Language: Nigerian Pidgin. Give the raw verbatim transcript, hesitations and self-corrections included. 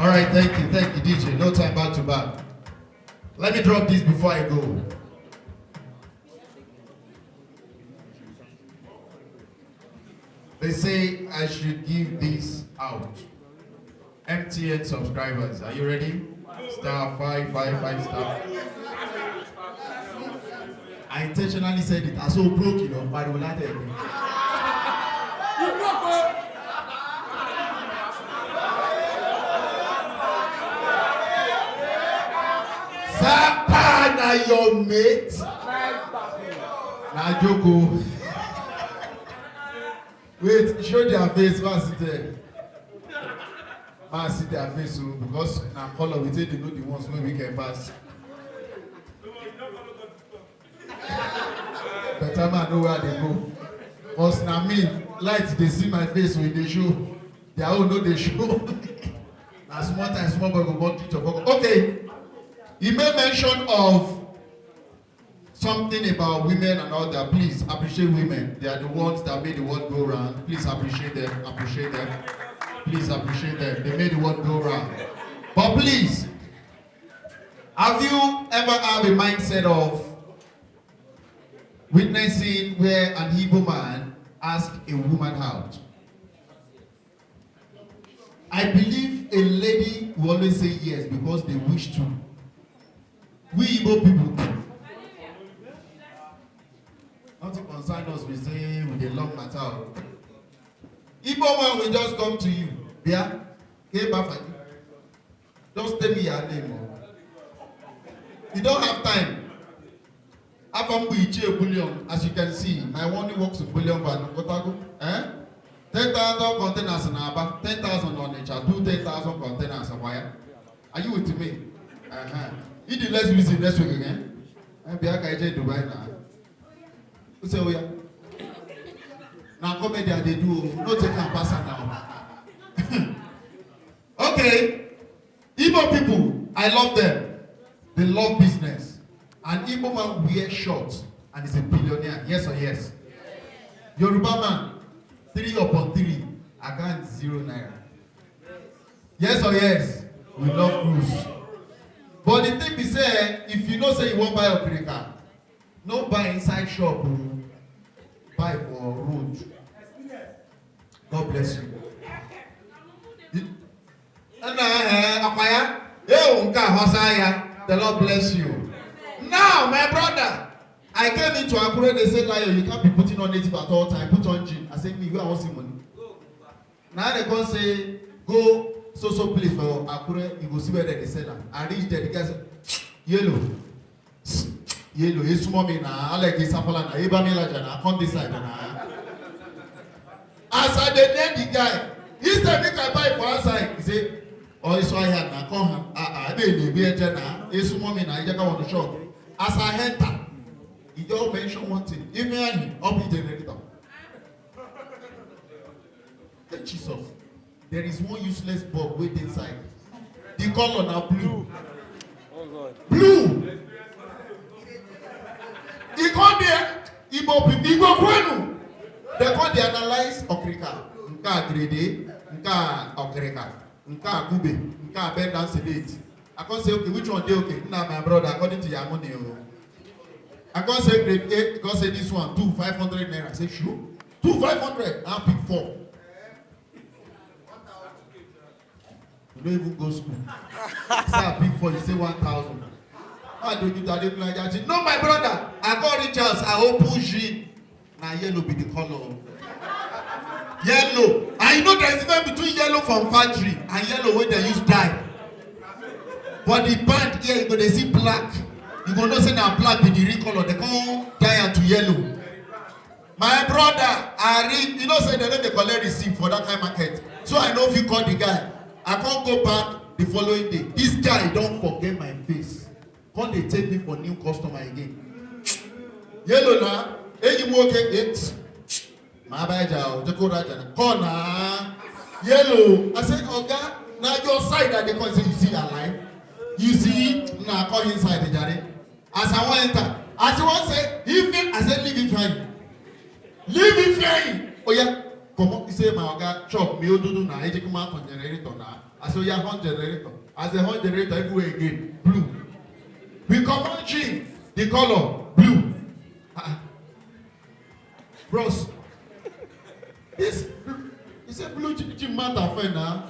All right, thank you, thank you, D J. No time back to back. Let me drop this before I go. They say I should give this out. M T N subscribers, are you ready? Star five five five star. I intentionally said it. I so broke, you know, but we like it. Sapa na your mate. Na joke o. Wait, show their face, pass it there. Man, see their face o, because na color we take dey know the ones wey we get pass. Better man know where I dey go. Cause na me, light dey see my face, we dey show. Their own no dey show. Na small time, small boy go born teach of. Okay. He made mention of something about women and all that. Please appreciate women. They are the ones that made the world go round. Please appreciate them. Appreciate them. Please appreciate them. They made the world go round. But please, have you ever have a mindset of witnessing where an Igbo man asked a woman out? I believe a lady will always say yes because they wish to. We Igbo people, nothing concern us. We say we dey love matter o. Igbo man will just come to you. Bia, ke ba fagi. Just tell me your name o. You don't have time. Afam Ichie Bullion, as you can see, my one works in Bullion Van Kotago. Eh? Ten thousand containers in Aba, ten thousand on each, two ten thousand containers of wire. Are you with me? Uh-huh. If the next visit next week again, and be a guy Dubai now. Who say we are? Now comedy they do, no take am pass am now. Okay. Igbo people, I love them. They love business. An Igbo man wear short and is a billionaire. Yes or yes? Yoruba man, three upon three, account zero naira. Yes or yes? We love cruise. But the thing be say, if you know say you wan buy okrika, no buy inside shop o. Buy for road. God bless you. You, na, eh, akwa ya? Eh, o, nke a hụsa ya. The Lord bless you. Now, my brother, I came into Akure, they say, "Lion, you can't be putting on native at all time. Put on jean." I say, "Me, where I wan see money?" Now they come say, "Go so so place for Akure, you go see where they dey sell am." I reach there, the guy say, "Yellow." Yellow, e small me na, I like this sapala na, e ba me like na, come this side na. As I dey near the guy, instead make I buy for outside, he say, "Oh, it's why here na, come, ah, ah, I be the way na, e small me na, I just want to shop." As I enter, he just mention one thing. Even I, up the generator. Hey, Jesus. There is one useless bulb wey dey inside. The color na blue. Oh God. Blue. E come dey Igbo people, Igbo kwenu. They come dey analyze okrika. Nke a grade, nke a okrika, nke a kube, nke a bend down sedate. I come say, "Okay, which one dey okay?" "Na my brother, according to your money o." I come say, "Grade A," he come say, "This one, two five hundred naira." I say, "Sure." Two five hundred, I pick four. You don't even go school. Say I pick four, you say one thousand. I do you that, no, my brother. I go reach house, I open jean. Na yellow be the color. Yellow. And you know there is difference between yellow from factory and yellow wey dem use dye. For the band here, you go dey see black. You go know say na black be the real color. They come dye am to yellow. My brother, I read, you know say they no dey collect receipt for that kind market. So I no fit call the guy. I come go back the following day. This guy don forget my face. Come dey take me for new customer again. Yellow na, eyi m nwoke, eh, ma ba ja o, jeko raja na. Call na. Yellow. I say, "Oga, na your side I dey call." Say, "You see your life? You see, na call inside the jare." As I wan enter, as I wan say, "If it," I say, "Leave it fine. Leave it fine." Oh yeah. Comot, he say, "My oga, chop, me odudu na, eji kuma on generator na." I say, "Oya, on generator." As dem on generator, everywhere again blue. We comot jean, the color blue. Ah, ah. Bros, this, he say, "Blue jean, jean matter fine na."